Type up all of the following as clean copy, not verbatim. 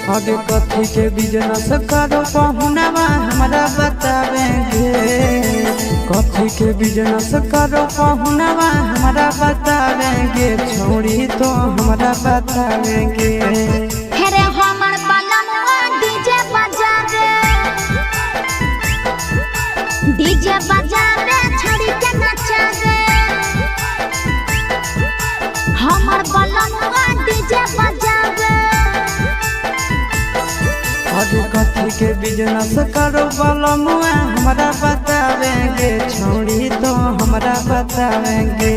अरे कथी के बिजनेस करो पहुनावा हमरा बतावेंगे। कथी के बिजनेस करो पहुनावा हमरा बतावेंगे, छोड़ी तो हमरा बतावेंगे। हेरे हमर बलमुआ डीजे बजावे, डीजे बजावे छड़ी के नचावे। हमर बलमुआ डीजे बजावे। अरे कथी के बिजनेस करो बलमुआ हमरा बतावेंगे, छोड़ी तो हमरा बतावेंगे।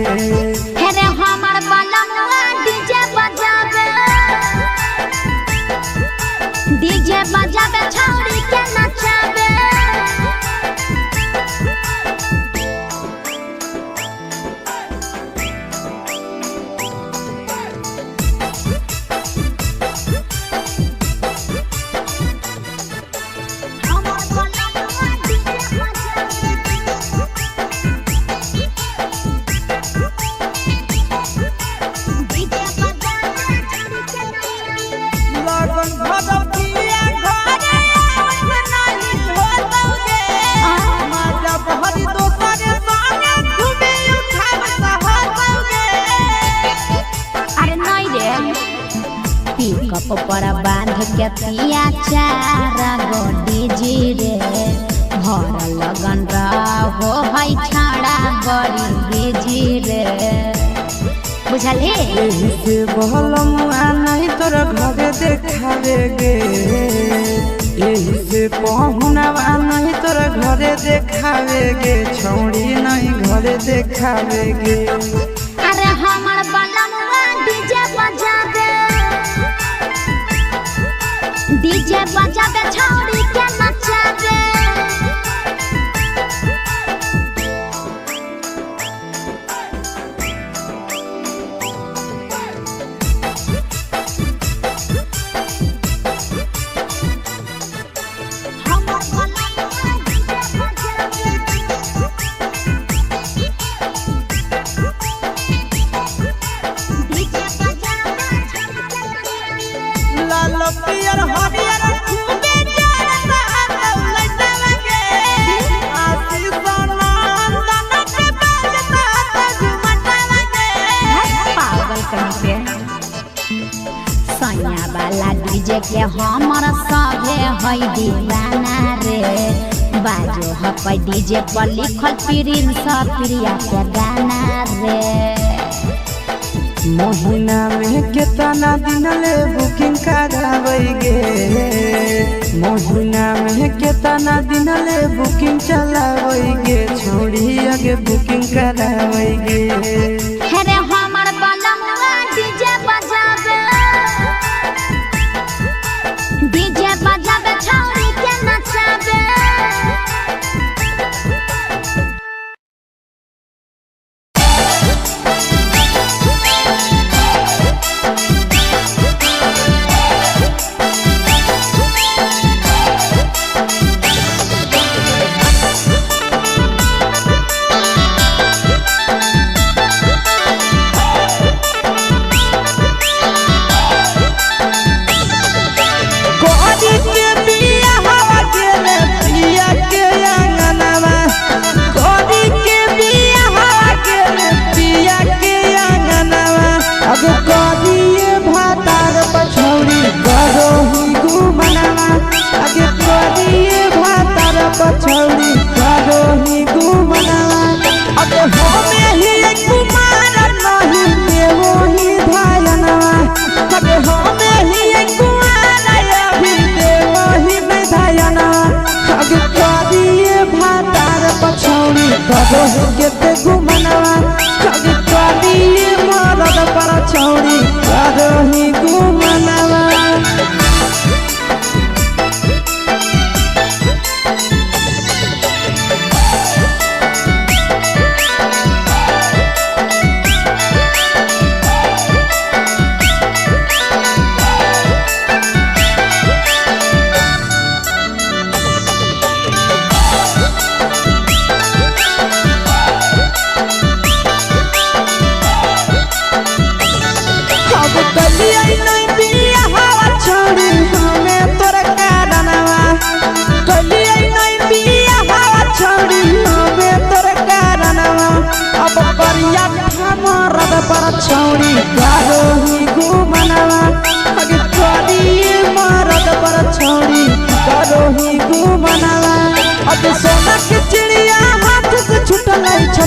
हेरे हमर बलमुआ डीजे बजावे, डीजे बजावे छड़ी के नचावे। हमर बलमुआ डीजे बजावे, डीजे बजावे छड़ी के नचावे। लगन भरतिया घरे आवत नाही होतौगे, माजा बहरी दोसर संगे खूबे उठावत होतौगे। अरे नहीं रे, पिकअप पर बांध के पिया चार गो डीजे रे, भर लगन रहो है छाड़ा बड़ी बिजी रे, बुझलही। एही से बहलमुआ नहीं तोरा घरे देखावेगे, एही से पहुनावा नहीं तोरा घरे देखावेगे, छौड़ी नहीं घरे देखावेगे। अरे हमर बलमुआ डीजे बजावे, डीजे बजावे छौड़ी के नचावे। हमर बलमुआ डीजे बजावे, डीजे बजावे छौड़ी के नचावे। लाल पियर हरियर खूबे जरता लइटावेगे, आशीष नंदन के बाजता झुमटावेगे। पागल कहीं पे सैया वाला डीजे के हमर सभे है दीवाना रे, बाजो हकै डीजे पर लिखल प्रिंस प्रिया के गाना रे। महीना में केतना दिन ले बुकिंग करावेगे, महीना में केतना दिन ले बुकिंग चलावेगे, छोड़ी आगे बुकिंग करावेगे। हेरे हमर बलमुआ डीजे बजावे, डीजे बजावे छौड़ी के नचावे। रे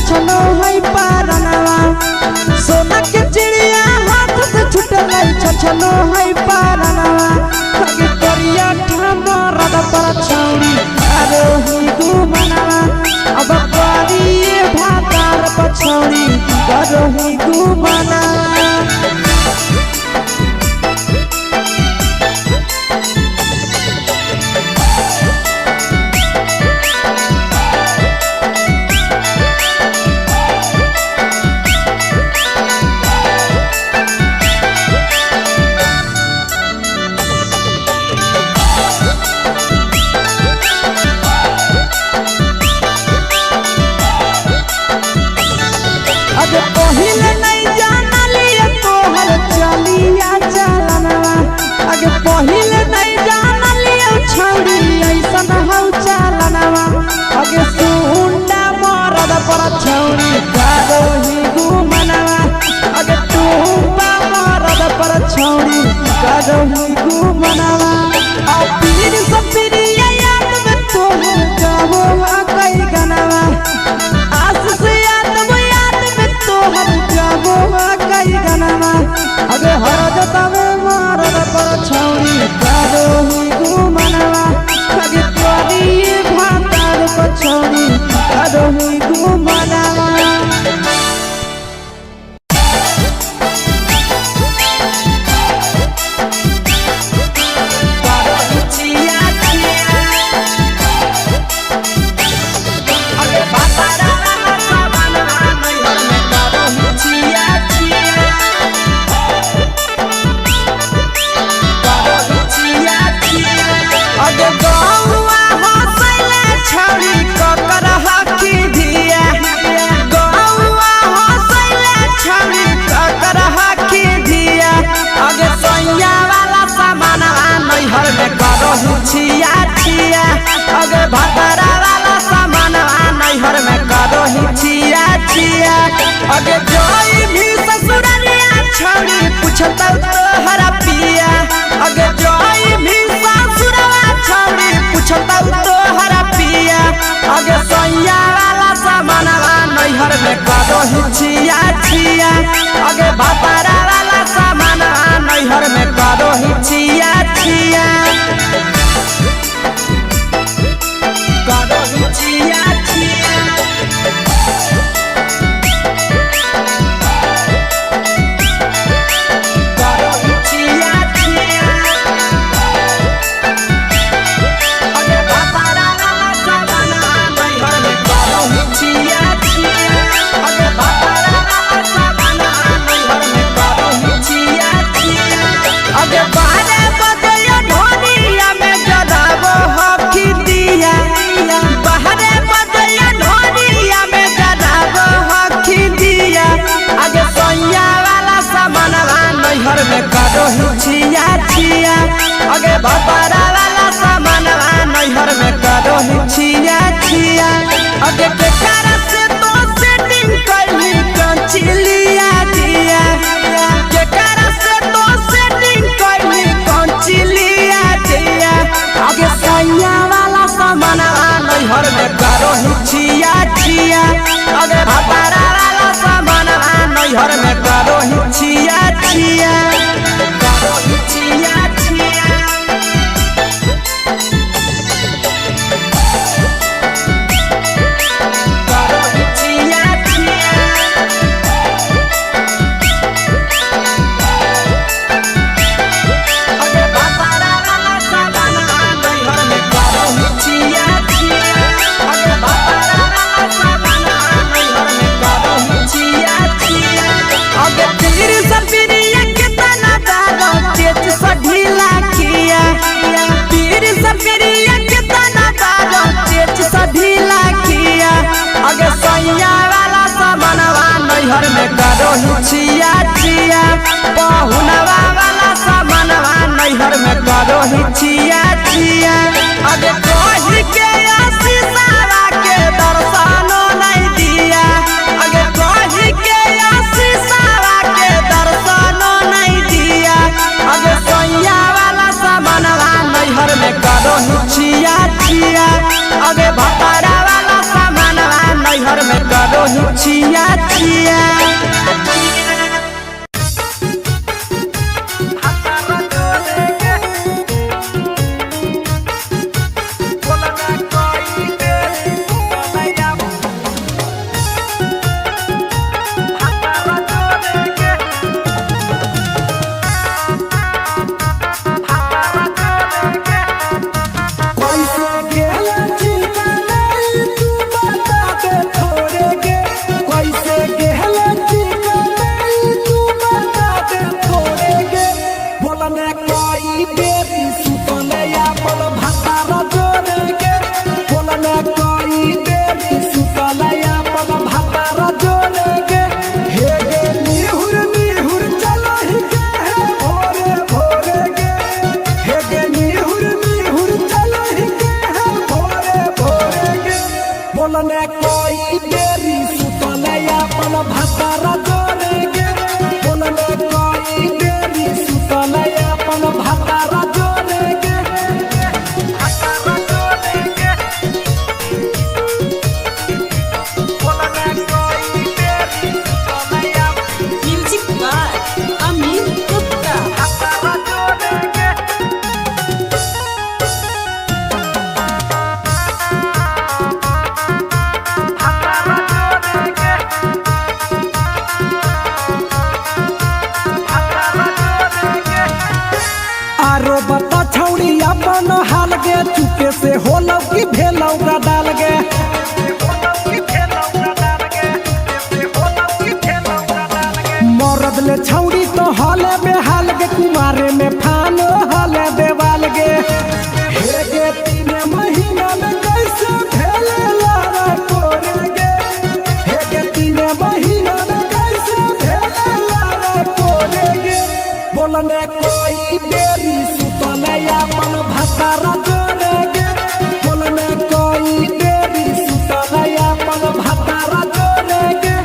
छछनो है पारनवा। सोना के चिड़िया हाथ से छुटलै छछनो है पारनवा। अगे करिया मरद पर छौरी करोही गुमनवा। अब करिए भातार पर छौरी करोही गुमनवा। अब पहिले नहीं जानलिए तोहर चलिया चलनवा। अगे पहिले नहीं जानलिए छौरी ऐसन हौ चलनवा। अगे सुंडा मरद पर छौरी करोही गुमनवा। अगे टूपा मरद पर छौरी करोही गुमनवा। आ पीर सपिरिया याद में तोहर गावो कई गनवा। आस से याद याद में तोहर गावो कई गनवा। अगे हर जतावे मरद पर छौरी करोही गुमनवा। अगे तोरी भातार पर छौरी करोही गुमनवा। अगे गौआ हंसैले छौरी ककर हकी धिया। गौआ हंसैले छौरी ककर हकी धिया। अगे सैया वाला सामानवा नैहर में करहु छिया छिया। अगे भतरा वाला सामानवा नैहर में करहु छिया छिया। अगे जोई भी ससुरलिया छौरी पुछतौ तोहरा पिया। अगे जोई भी ससुरवा छौरी पुछतौ तोहरा पिया। अगे सैया वाला सामानवा नैहर में करहु छिया छिया। अगे भतरा वाला सामानवा नैहर में करहु छिया छिया। करहु छिया छिया। करहु छिया छिया। अगे भतरा वाला सामानवा नैहर में करहु छिया छिया। अगे भतरा वाला सामानवा नैहर में करहु छिया छिया। अगे बारे बजैया ढोलिया में जराबो हकी दिया। बाहरे बजैया ढोलिया में जराबो हकी दिया। अगे सैया वाला सामानवा नैहर में करहु छिया छिया। अगे भतरा वाला सामानवा नैहर में करहु छिया छिया। अगे केकरा से तो सेटिंग कैली कंचिलिया दिया। केकरा से तो सेटिंग कैली कंचिलिया दिया। अगे सैया वाला सामानवा नैहर में करहु छिया छिया। अगे भतरा वाला सामानवा नैहर में करहु छिया छिया। करहु छिया छिया। करहु छिया छिया। अगे भतरा वाला सामानवा नैहर में करहु छिया छिया। अगे भतरा वाला सामानवा नैहर में करहु छिया छिया। अगे पीर सपिरिया केतना दारो तेज सा ढीला किया। पीर सपिरिया केतना दारो तेज सा ढीला किया। अगे सैया वाला सामानवा नैहर में करहु छिया छिया। पहुनवा वाला सामानवा नैहर में करहु छिया छिया। अगे कही के आशीषवा के दर्शनो नहीं दिया। अगे कही के आशीषवा के दर्शनो नहीं दिया। अगे सैया वाला सामानवा नैहर में करहु छिया छिया। अगे भतरा वाला सामानवा नैहर में करो करो ही छिया छिया। कैसे गेला चिकनाई तू बता दे थोड़े गे, कैसे गेला चिकनाई तू बता दे थोड़े गे। बोलने कोई बेरी सुतले अपन भातार जोड़े गे, बोलने कोई बेरी सुतले अपन भातार जोड़े गे। हे गे निहुर निहुर चलो ही गे हे भोरे भोरे गे, हे गे निहुर निहुर चलो ही गे हे भोरे भोरे गे। बोलने कोई बेरी सुतले अपन भातार जोड़े गे, बोलने कोई बेरी सुतले अपन भातार जोड़े गे। Music by Amit Gupta. आरो बता छौड़ी अपन हाल गे, चुपे से होलौ कि भेलौ डाल गे। मरद ले छौड़ी तो हाले बेहाल गे, कुमारे में फानो हाले देवाल गे। हे गे तीन महीना में कैसे भेले लारा कोरे गे, हे गे तीन महीना में कैसे भेले लारा कोरे गे। बोलने कोई बेरी सुतले अपन भातार जोड़े गे, बोलने कोई बेरी सुतले अपन भातार जोड़े गे।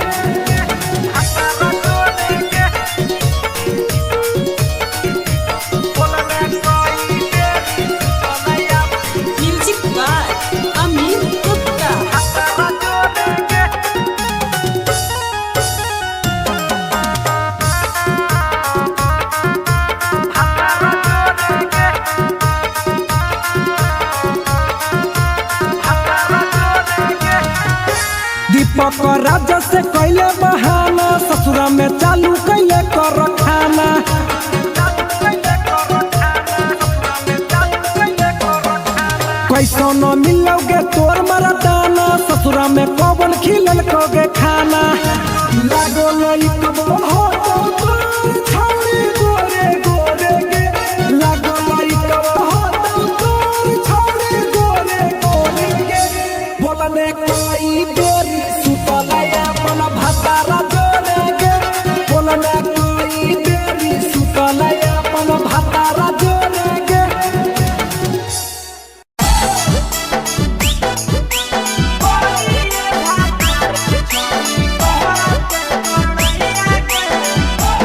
Music by Amit Gupta. दीपक राजा से कैले बहाना, ससुरा में चालू कैले कर खाना। कैसो न मिलोगे तोर मरदाना, ससुरा में कौन खिलल कोगे खाना। लागो लइकबो हो तो तोर छौरी गोरे गोरे गे, लागो लइकबो हो तो तोर छौरी गोरे गोरे गे। बोलने कोई बेरी सुतले अपन भातार जोड़े गे, बोलने कोई बेरी सुतले अपन भातार जोड़े गे।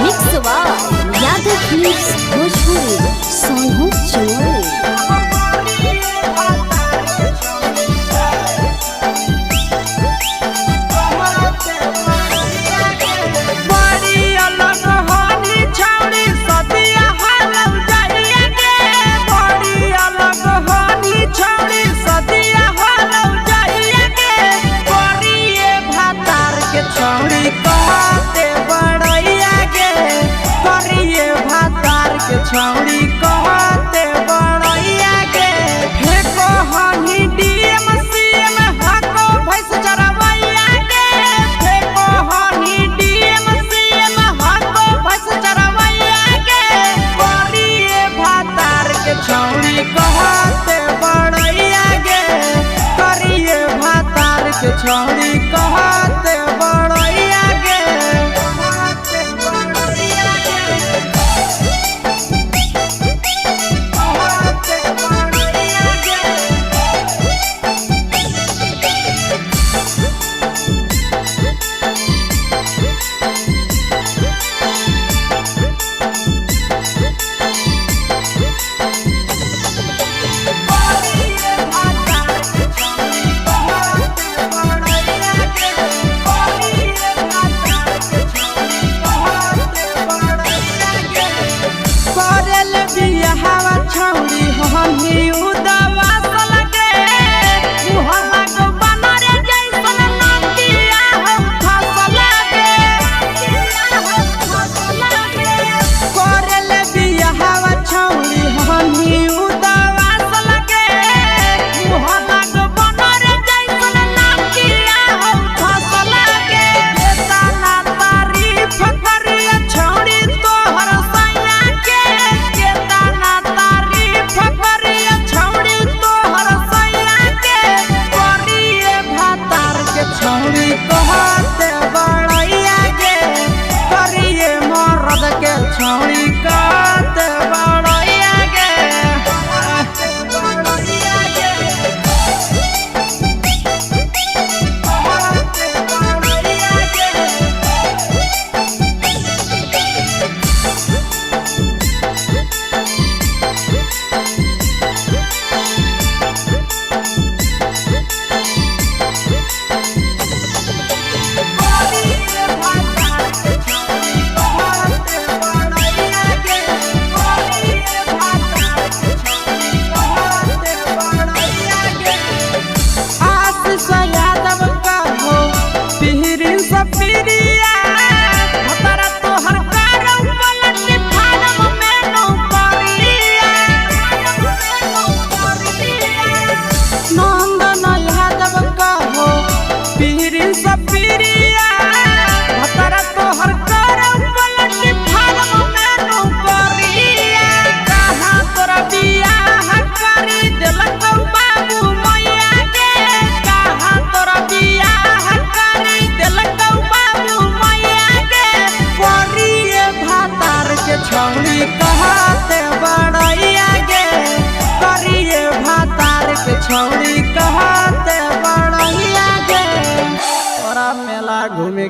Mix by Yadav films Bhojpuri Sonu Chumoli. बड़ी अलग होनी छौड़ी सदिया हालौ जाइया गे, बड़ी अलग होनी छौड़ी सदिया हालौ जाइया गे। करिए भातार के छौड़ी कहते बड़ैया गे, करिए भातार के छौड़ी कहते बड़ैया गे। फेको हनी डीएम सीएम हाको भैंस चरवैया गे, फेको हनी डीएम सीएम हाको भैंस चरवैया गे। करिए भातार के छौड़ी कहते बड़ैया गे, करिए भातार के छौड़ी कहते बड़ैया गे। कहते बड़ैया गे, कहते बड़ैया गे।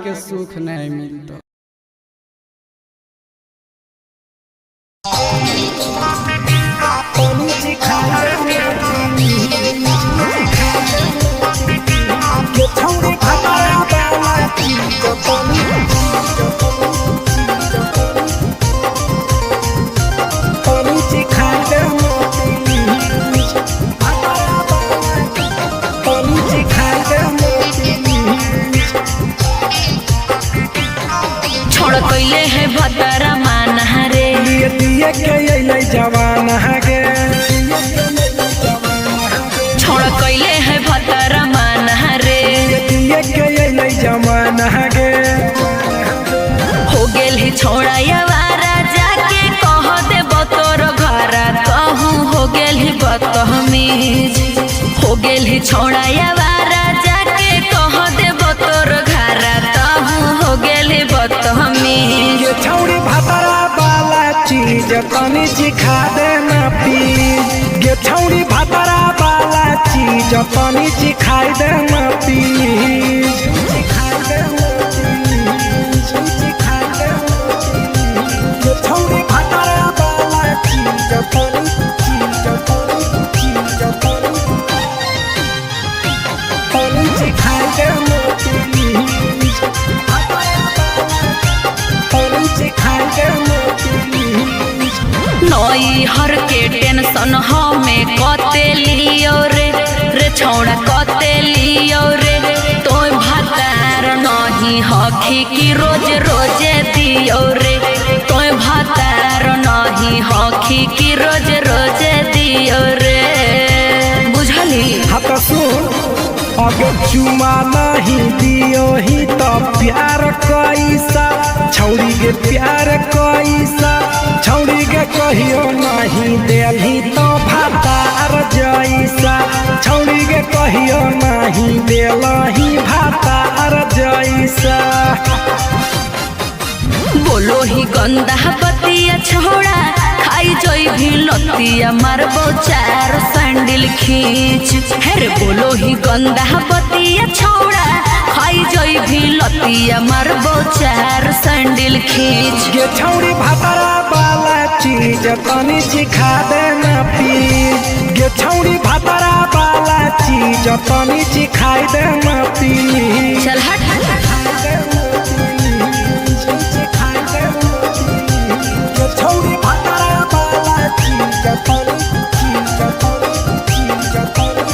के सुख नहीं मिलतो। छोड़ कैले है भतरा माना रे। दिए दिए के अइलै जवाना गे। छोड़ कैले है भतरा माना रे। दिए के अइलै जवाना गे। हो गेल है छोड़ा यवारा जाके कह दे तोर घरा कहूँ हो गेल है बदतमीज। हो गेल है छोड़ा यवारा जाके कह दे तोर घरा कहूँ हो गेल है बदतमीज। ये छौड़ी भातरा वाला चीज तनी सिखा देना प्लीज। ये छौड़ी भातरा वाला चीज तनी सिखाई देना प्लीज। सिखाई देना प्लीज, सिखाई देना प्लीज। ये छौड़ी भातरा वाला चीज तनी चीज तनी चीज तनी तनी सिखाई देना प्लीज। तनी सिखाई देना प्लीज। नई हर के टेंशन हमें कते लियो रे रे छौड़ा कते लियो रे। तोय भातार नहीं हखी की रोज रोजे दियो रे। तोय भातार नहीं हखी की रोज रोजे दियो रे। बुझली? हाँ तो सुन, अगर चुमा नहीं दियो ही तो प्यार कैसा छौड़ी के प्यार कैसा छौड़ी के कहियो नहीं देलही तो भातार जैसा छौड़ी के कहियो नहीं देलही भातार जैसा। बोलो ही गंदा बतिया छोड़ा खाई जोई भी लतिया मारबो चार सैंडल खींच। हेरे बोलो ही गंदा बतिया छोड़ा खाई जोई भी लतिया मारबो चार सैंडल खींच। ये छौड़ी भातरा वाला चीज तनी सिखा देना प्लीज। ये छौड़ी भातरा वाला चीज तनी सिखाई देना प्लीज। चल हट। छौड़ी भातरा वाला चीज तनी चीज तनी चीज तनी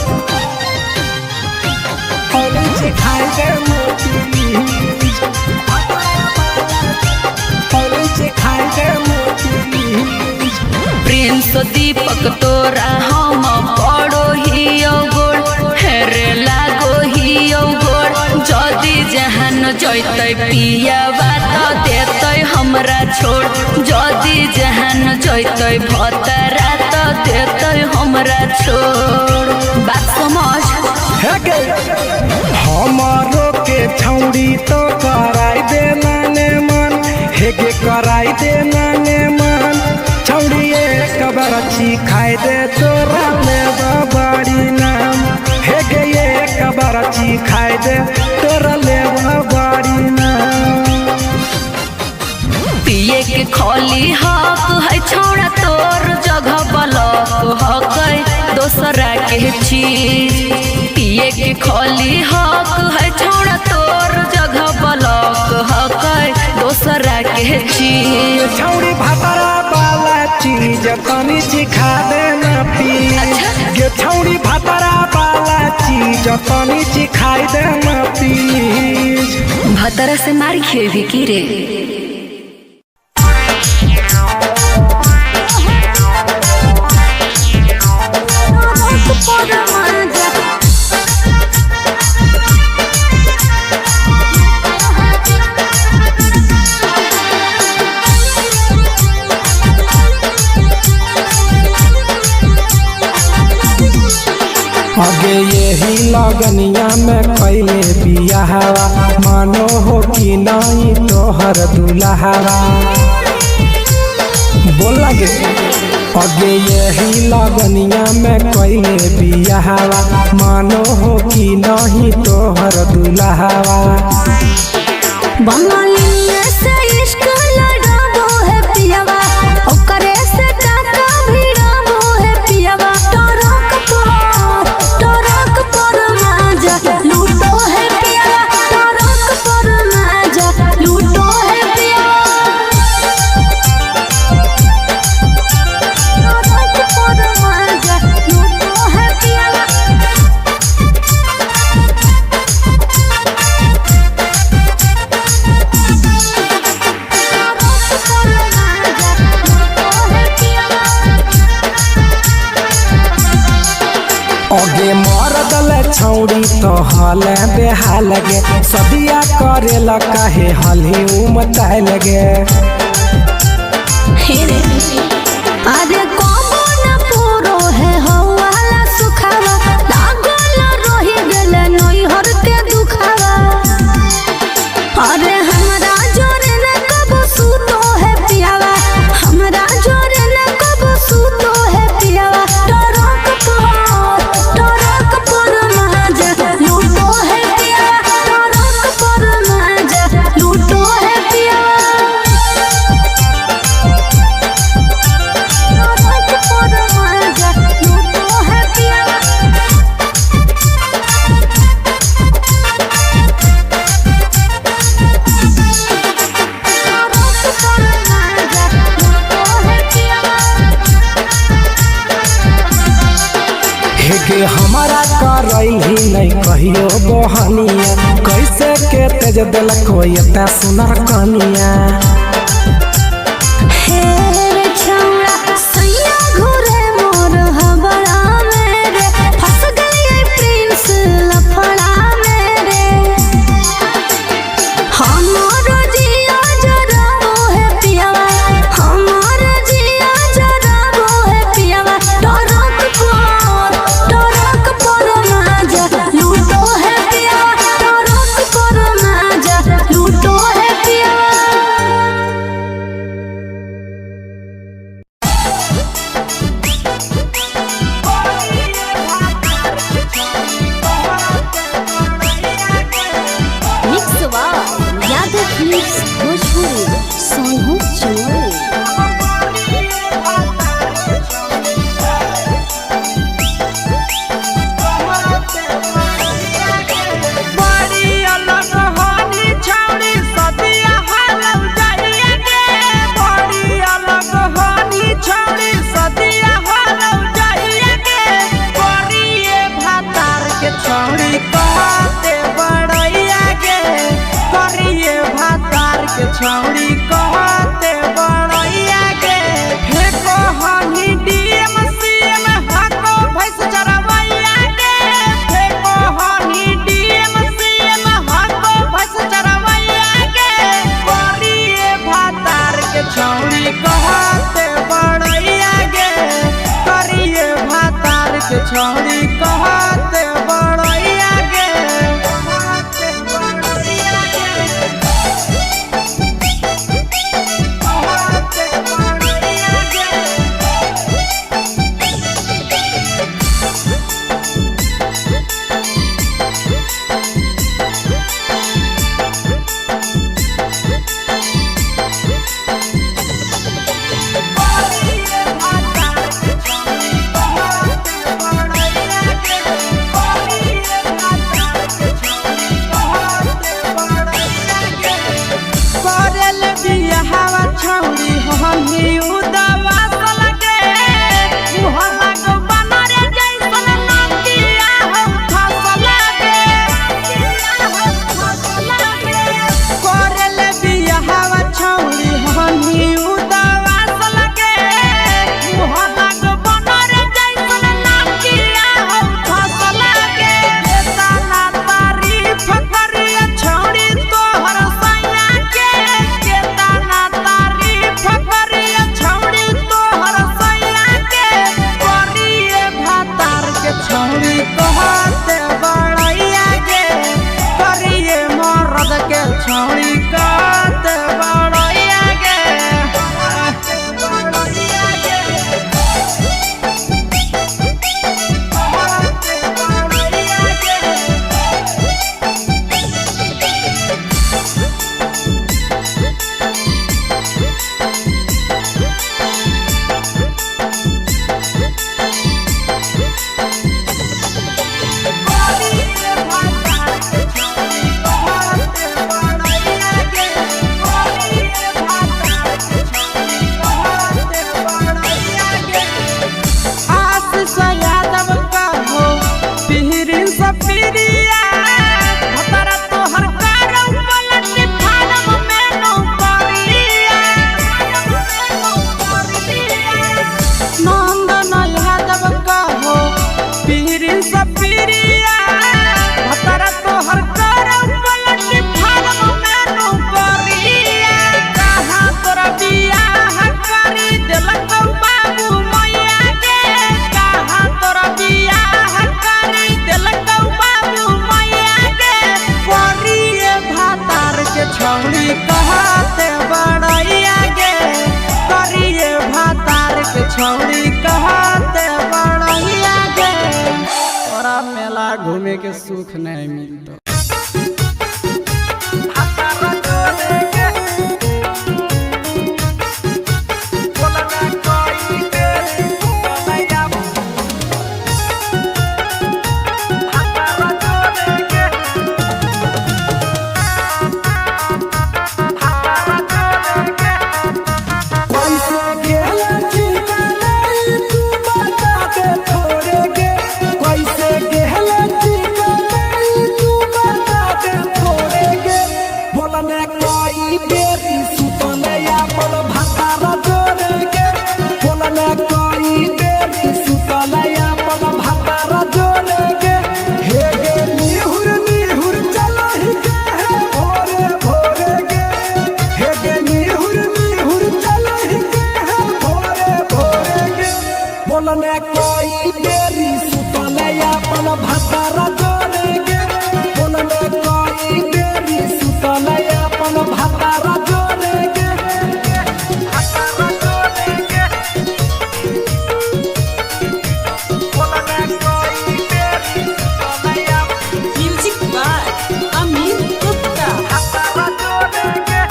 तनी सिखाई देना प्लीज। तनी सिखाई देना प्लीज। प्रिंस दीपक तोरा हम पड़ो हियो गोड़ हेरे लागो हियो गोड़। जदि जहान जैतै पियावा त देतै हमरा छोड़। जदि जहान जैतै भतरा त देतै हमरा छोड़। बात समझ। हे गे हमारो के छौड़ी तो कराई देना ने मन। हे गे कराई देना ने मन छौड़ी एक बार खाई दे तोरा ले बड़ी नाम। हे गे एक बार खाई दे तोरा ले बड़ी नाम। पिए के खोली हक है छोड़ा तोर जगह बलक हक है दोसरा के चीज। पिए के खोली हक है छोड़ा तोर जगह बलक हक है दोसरा के चीज। छौड़ी भातरा वाला चीज तनी सिखा देना प्लीज। अच्छा। ये छौड़ी भातरा वाला चीज तनी सिखाई देना प्लीज। भतरा से मार खेबी की रे। आगे यही लगनिया में कैले बियाहवा मानो हो कि नहीं तोहर दुल्हावा। बोल लगे आगे यही लगनिया में कैले बियाहवा मानो हो कि नहीं तोहर दुल्हावा। बंगालिया से इश्क लड़ाबो है पियावा, ओकरे से टाका भिड़ाबो है पियावा। टरक पर माजा लूटो है पियावा, टरक पर माजा लूटो है पियावा। टरक पर माजा लूटो है पियावा। टरक पर माजा लूटो है पियावा। अगे मरदल छौड़ी तो हल बेहाल गे, सदिया करेला काहे हलही उमताय लगे। अरे कबो न पूरो है हवाला सुखावा, लागल रही गेल नैहर के दुखावा। अरे हमरा जोरे न कबो सूतो है पियावा, हमरा जोरे न कबो सूतो है पियावा। टरक पर माजा लूटो है पियावा, टरक पर माजा लूटो है पियावा। टरक पर माजा लूटो है पियावा। टरक पर माजा लूटो है पियावा। हेगे हमारा करैली नहीं कहियो बहनिया, कैसे के तेज देलक एता सुनर कनिया। हे रे छौड़ा सैया घुरे मोर हबड़ा मेरे, फंस गई प्रिंस लफड़ा मेरे। हमर जिया जराबो है पियावा, हमर जिया जराबो है पियावा। टरक पर माजा लूटो है पियावा, टरक पर माजा लूटो है पियावा। Mix Yadav films Bhojpuri Sonu Chunauli. बड़ी अलग होनी छौड़ी सदिया हालौ जाइया गे, बड़ी अलग होनी छौड़ी सदिया हालौ जाइया गे। बड़िए भातार के छौड़ी कहते बड़ैया गे, करिए भातार के छौड़ी कहते बड़ैया गे। फेको हनी डीएम सीएम हाको भैंस चरवैया गे, फेको हनी डीएम सीएम हाको भैंस चरवैया गे। करिए भातार के छौड़ी कहते बड़ैया गे, करिए भातार के छौड़ी कहते बड़ैया गे, कहते बड़ैया गे, कहते बड़ैया गे। खाए के सुख नहीं मिलतो। कैसे गेला चिकनाई तू बता दे थोड़े गे, कैसे गेला चिकनाई तू बता दे थोड़े गे। बोलने कोई बेरी सुतने अपन भातारा जोड़े गे, बोलने कोई बेरी सुतने अपन भातारा जोड़े गे। हे गे निहुर निहुर चलो ही के है भोरे भोरे गे, हे गे निहुर निहुर चलो ही के है भोरे भोरे गे। बोलने कोई बेरी सुतले अपन भातारा जोड़े गे, बोलने कोई बेरी सुतले अपन भातारा जोड़े गे, भातारा जोड़े गे। बोलने कोई बेरी सुतले अपन म्यूजिक बाय अमित गुप्ता। भातारा जोड़े गे।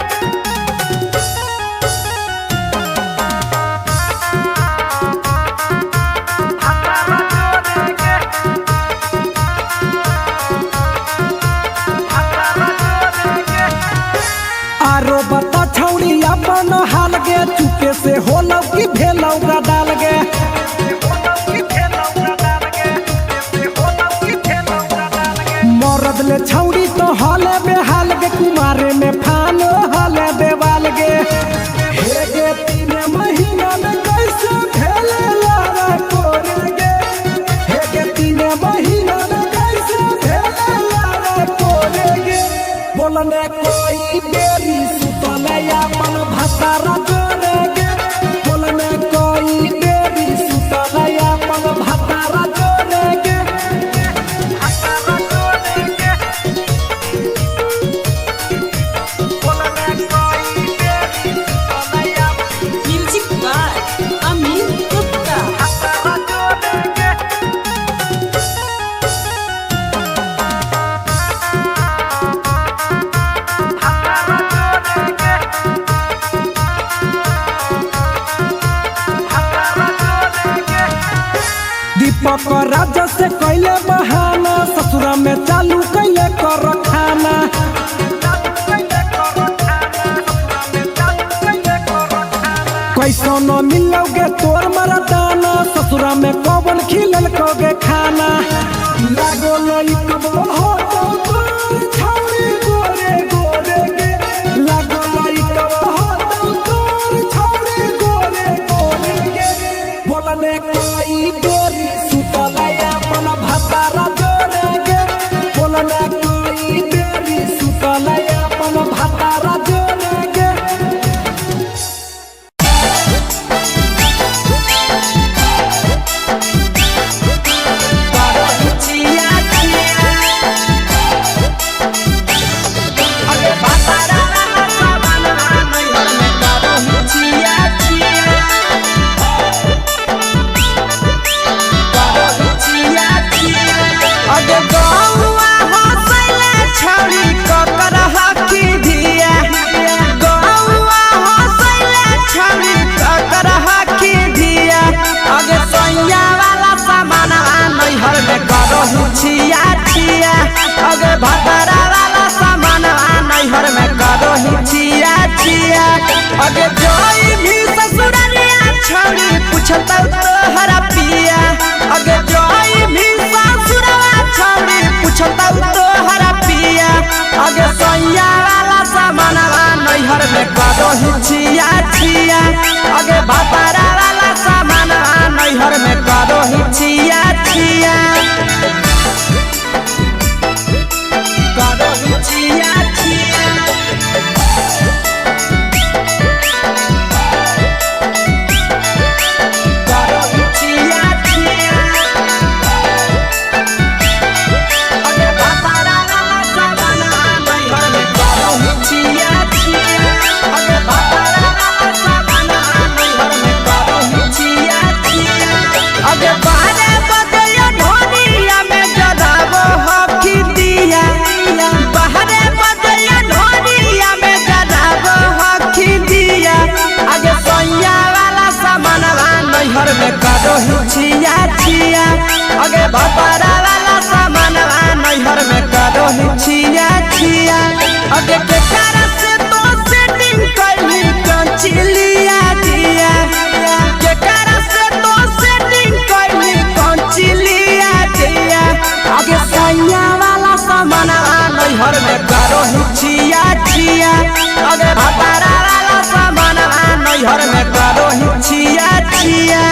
आरो बता छौड़ी अपन हाल गे, चुपे से होलौ कि भेलौ डाल गे। मरद ले छौड़ी तो हले बेहाल गे, कुमारे में फानो हले देवाल गे। हे गे 3 महीना में कैसे भेले लारा कोरे गे, हे गे 3 महीना में कैसे भेले लारा कोरे गे। बोलने कोई बेरी सुतले अपन भातारा जोड़े गे, बोलने कोई बेरी सुतले अपन भातारा जोड़े गे, भातारा जोड़े गे। बोलने कोई बेरी सुतले अपन म्यूजिक बाय अमित गुप्ता। भातारा जोड़े गे। भातारा जोड़े गे। भातारा जोड़े गे। दीपक राजा से कैले बहाना, ससुरा में चालू कैले कर खाना। कैसो न मिलोगे तोर मरदाना, ससुरा में कौन खिलल कोगे खाना। लागो लइकबो हो तो तोर छौरी गोरे गोरे गे, लागो लइकबो हो तो तोर छौरी गोरे गोरे गे। बोलने कोई बेरी सुतले अपन भातारा जोड़े गे, बोलने कोई बेरी सुतले अपन भातारा जोड़े गे। छिया छिया अरे भातारा सामान नैहर में करहु छिया छिया, करहु छिया छिया। अरे गौआ हंसैले छौड़ी ककर हकी धिया, गौआ हंसैले छौड़ी ककर हकी धिया। अरे सैया वाला सामान नैहर में करहु छिया छिया, अगे भतरा वाला सामान नैहर में करहु छिया छिया। अगे जोई भी ससुररिया छौड़ी पूछतौ तोहरा पिया, अगे जोई भी ससुरवा छौड़ी पूछतौ तोहरा पिया। अगे सैया वाला सामान नैहर में करहु छिया छिया, अगे भतरा वाला सामान नैहर में करहु छिया छिया, करहु छिया छिया। करहु छिया छिया। अरे भातारा वाला सामान नैहर में करहु छिया छिया, अरे भातारा वाला सामान नैहर में करहु छिया छिया। अरे बारे बदलियो ढोलिया में जराबो करो ही छिया छिया। अगे भतारा वाला सामानवा नैहर में करो ही छिया छिया। अगे के कर से तो सेटिंग कैली कंचिलिया दिया, के कर से तो सेटिंग कैली कंचिलिया दिया। आगे सैया वाला सामानवा नैहर में करो ही छिया छिया। अगे भतारा वाला सामानवा नैहर में करो ही छिया छिया,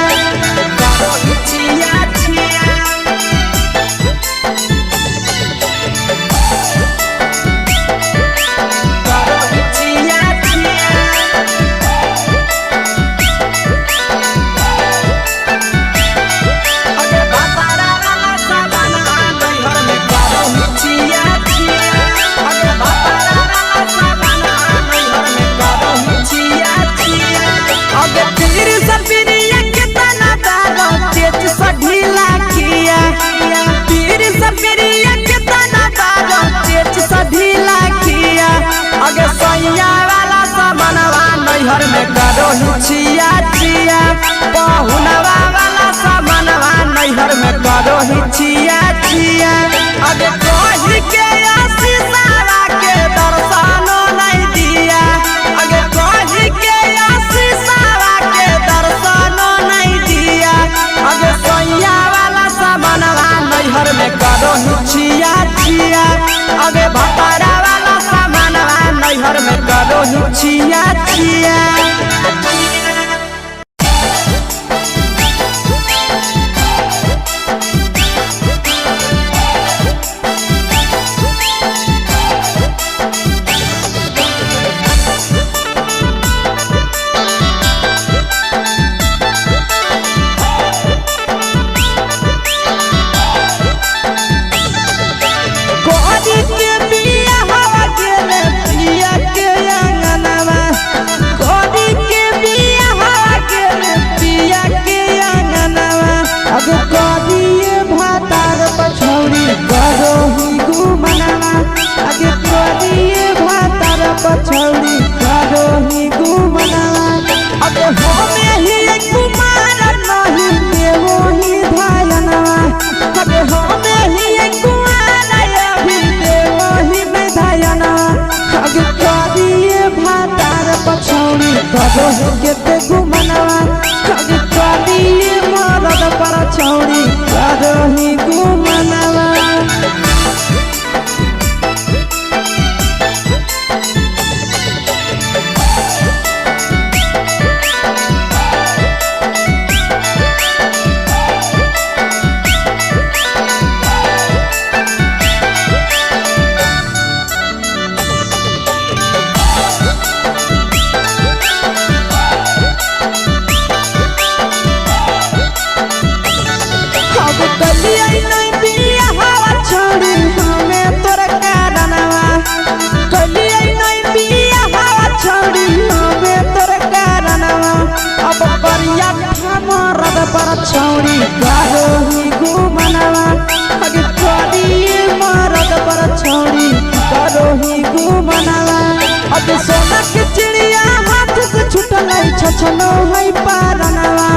करो ही छिया छिया। करो ही छिया छिया। अगे भतारा वाला सामानवा नैहर में करो ही छिया छिया। अगे भतारा वाला सामानवा नैहर में करो ही छिया छिया। अगे पीर सपिरिया कितना दारो चेत सा ढीला किया, पीर सपिरिया कितना दारो चेत सा ढीला किया। अगे सैया वाला सामानवा नैहर में करो ही छिया छिया। पहुनवा वाला सामानवा नैहर में करो ही छिया छिया। अगे कही के आशीषावा के दर्शनो नहीं दिया, अगे कही के आशीषावा के दर्शनो नहीं दिया। अगे सैया वाला सामानवा नैहर में करो ही छिया छिया। अगे भतारा वाला सामानवा नैहर में करो ही छिया छिया। कोरी के बिया हवा गेले पिया के अंगनवा, कोरी के बिया हवा गेले पिया के अंगनवा। अब कोरी भातार पछौरी करो ही गुमनवा, अब कोरी भातार पछौरी करो ही गुमनवा। अब होमे ही कुमार नहीं देवो ही धायनवा, अब होमे ही कुमार अभी देवो ही में धायनवा। अब करिए भातार पछौरी करो ही केते गुमनवा, अब करिए मरद पर छौरी करो ही गुमनवा। अब कलिया नहीं बिया हवा छोड़ी हमें तोर कारणवा, कलिया नहीं बिया हवा छोड़ी हमें तोर कारणवा। अब करिया मरद पर छोड़ी करो ही गुमनवा, अब करिए मरद पर छोड़ी करो ही गुमनवा। अब सोना के चिड़िया हाथ से छुटल छछनो है पारनवा,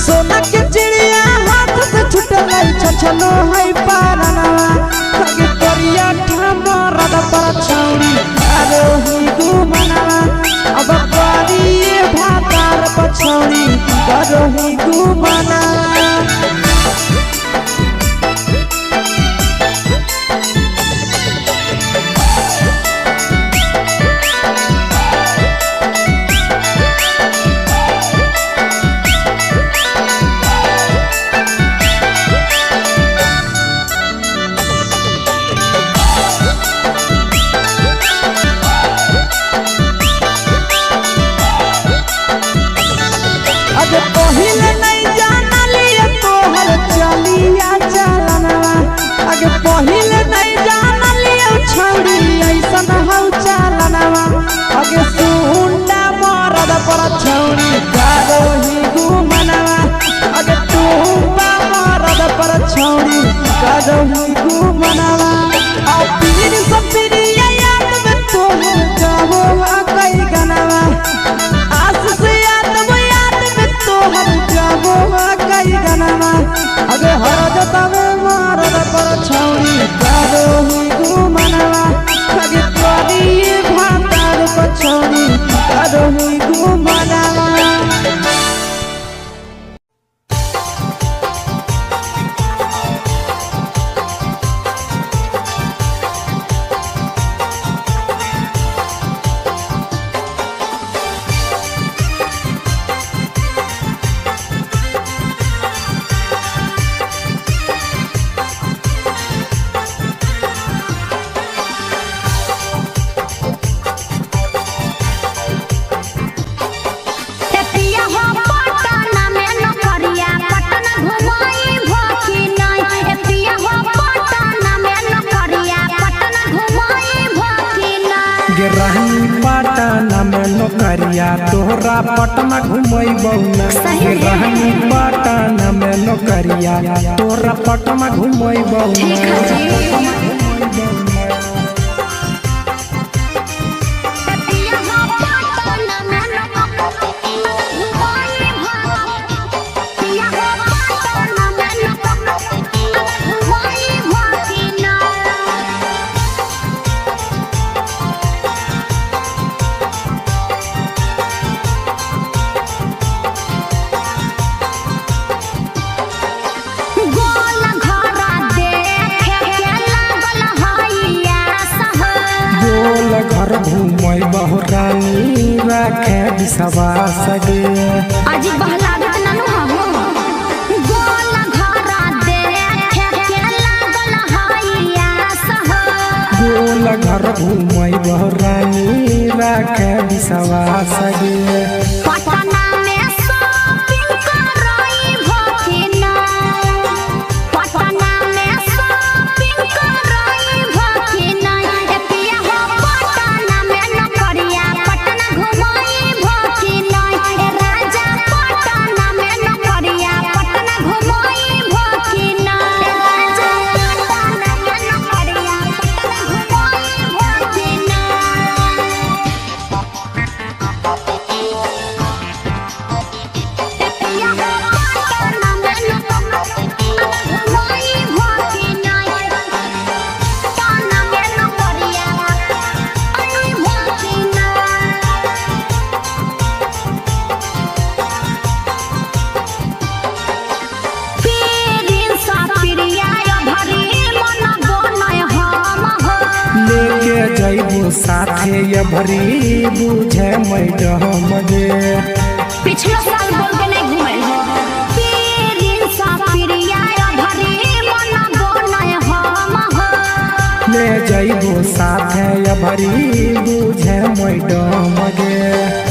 सोना के चिड़िया हाथ से छुटल छछनो है पारनवा। अगे करिया मरद पर छौरी करो ही गुमनवा, अब करिए भातार पछौरी करो ही गुमनवा। अगे पहिले नहीं जानलिए तोहर चलिया चलनवा, अगे पहिले नहीं जानलिए छौरी ऐसन हौ चलनवा। अगे सुंडा मरद पर छौरी करो ही गुमनवा, अगे टूपा मरद पर छौरी करो ही गुमनवा। आ पीर सपिरिया याद में तोहर गावो आ कई गनवा, आस से याद में तोहर गावो आ नौकरिया तोहरा पटना घुमैबौ ना। सही में? रानी पटना में नौकरिया तोहरा पटना घुमैबौ ना। ठीक है जी। गोल घरा देखे के लागल हैया सह। गोल घर घुमैबौ रानी राखे विश्वास गे। अजी बहलागत ननु हबो। गोल घरा देखे के लागल हैया सह। गोल घर घुमैबौ रानी राखे विश्वास गे। पटना में शॉपिंग करई भखिना। पटना में शॉपिंग करई भखिना। ए पिया हो पटना में नौकरिया पटना घुमई भखिना। ए राजा पटना में नौकरिया पटना घुमई भखिना। ए राजा पटना में नौकरिया पटना घुमई भखिना। लेके जैबो साथे ये भरी बुझे मैडम गे। पिछलो साल बोल के नहीं घुमल हो। पीरिन सा प्रिया भरी मन बनय हम हो। ले जैबो साथे ये भरी बुझे मैडम गे।